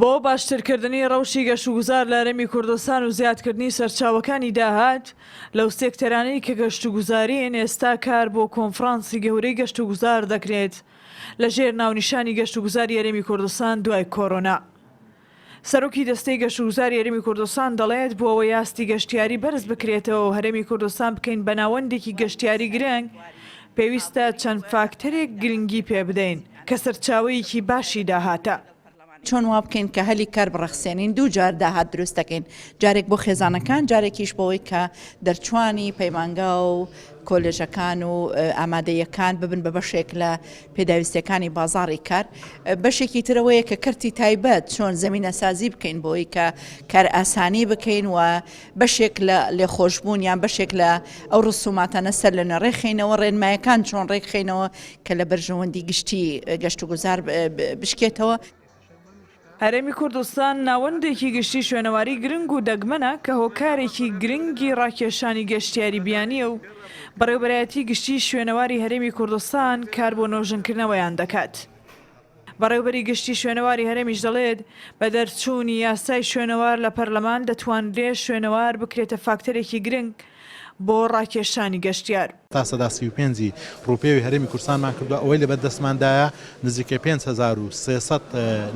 بۆ باشترکردنی ڕەوشی گەشتوگوزار لە هەرێمی کوردستان و زیادکردنی سەرچاوەکانی داهات لەو سێکتەرانەی کە گەشتوگوزارین، ئێستا کار بۆ کۆنفرانسی گەورەی گەشتوگوزار دەکرێت لەژێر ناونیشانی گەشتوگوزاری هەرێمی کوردستان دوای کۆرۆنا. سەرۆکی دەستەی گەشتوگوزاری هەرێمی کوردستان دەڵێت، بۆ ئەوەی ئاستی گەشتیاری بەرز بکرێتەوە و هەرێمی کوردستان بکەین بە ناوەندێکی گەشتیاری گرنگ، پێویستە چەند فاکتەرێک گرنگی پێبدەین کە سەرچاوەیەکی باشی داهاتە. چۆن وا بکەین کە هەلی کار بڕەخسێنین، دووجار داهات دروست دەکەین، جارێک بۆ خێزانەکان، جارێکیش بۆ ئەوەی کە دەرچووانی پەیمانگا و کۆلێژەکان و ئامادەییەکان ببن بە بەشێک لە پێداویستیەکانی بازاڕی کار. بەشێکی تر ئەوەیە کە کەرتی تایبەت چۆن زەمینەسازی بکەین بۆ ئەوەی کە کارئاسانی بکەین و بەشێک لە لێخۆشبوون یان بەشێک لە ئەو ڕسوماتانە سەر لە نوێ ڕێکخەینەوە، ڕێنمایەکان چۆن ڕێکخەینەوە کە لە بەرژەوەندی گشتی گەشتوگوزار بشکێتەوە. هەرێمی کوردستان ناوەندێکی گشتی شوێنەواری گرنگ و دەگمەنە کە هۆکارێکی گرنگی ڕاکێشانی گەشتیاری بیانییە و بەڕێوەبەرایەتی گشتی شوێنەواری هەرێمی کوردستان کار بۆ نۆژەنکردنەوەیان دەکات. بەڕێوبەری گشتی شوێنەواری هەرێمیش دەڵێت، بە دەرچوونی یاسای شوێنەوار لە پەرلەمان دەتوانرێ شوێنەوار بکرێتە فاکتەرێکی گرنگ بۆ ڕاکێشانی گەشتیار. تا 35% ی ڕووپێوی هەرێمی کوردستانمان کردووە، ئەوەی لەبەر دەستماندایە نزیکەی 5300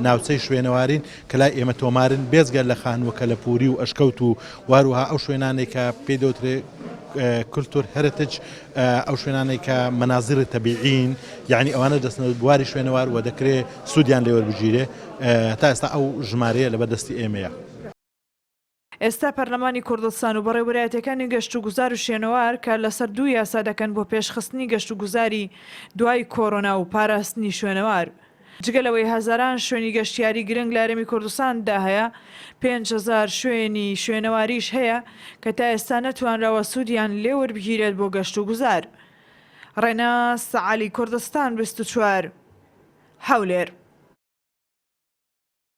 ناوچەی شوێنەوارین کە لای ئێمە تۆمارن، بێجگە لە خانووە کەلەپووری و ئەشکەوت و هەروەها ئەو شوێنانەی کە پێی دەوترێ کلتور هێریتج، ئەو شوێنانەی کە مەنازیری تەبیعین یعنی ئەوانە دەستنە بواری شوێنەوار و دەکرێ سوودیان لێ وەربگیرێ تا ئێستا ئەو ژمارەیە لەبەر دەستی ئێمەیە. ئێستا پەرلەمانی کوردستان و بەڕێوەبەرایەتیەکانی گەشتوگوزار و شوێنەوار کار لەسەر دوو یاسا دەکەن بۆ پێشخستنی گەشتوگوزاری دوای کۆرۆنا و پاراستنی شوێنەوار. جگە لەوەی هەزاران شوێنی گەشتیاری گرنگ لە هەرێمی کوردستاندا هەیە، 5000 شوێنی شوێنەواریش هەیە کە تا ئێستا نەتوانراوە سوودیان لێ وەربگیرێت بۆ گەشتوگوزار. ڕێناس عەلی، کوردستان 24، هەولێر.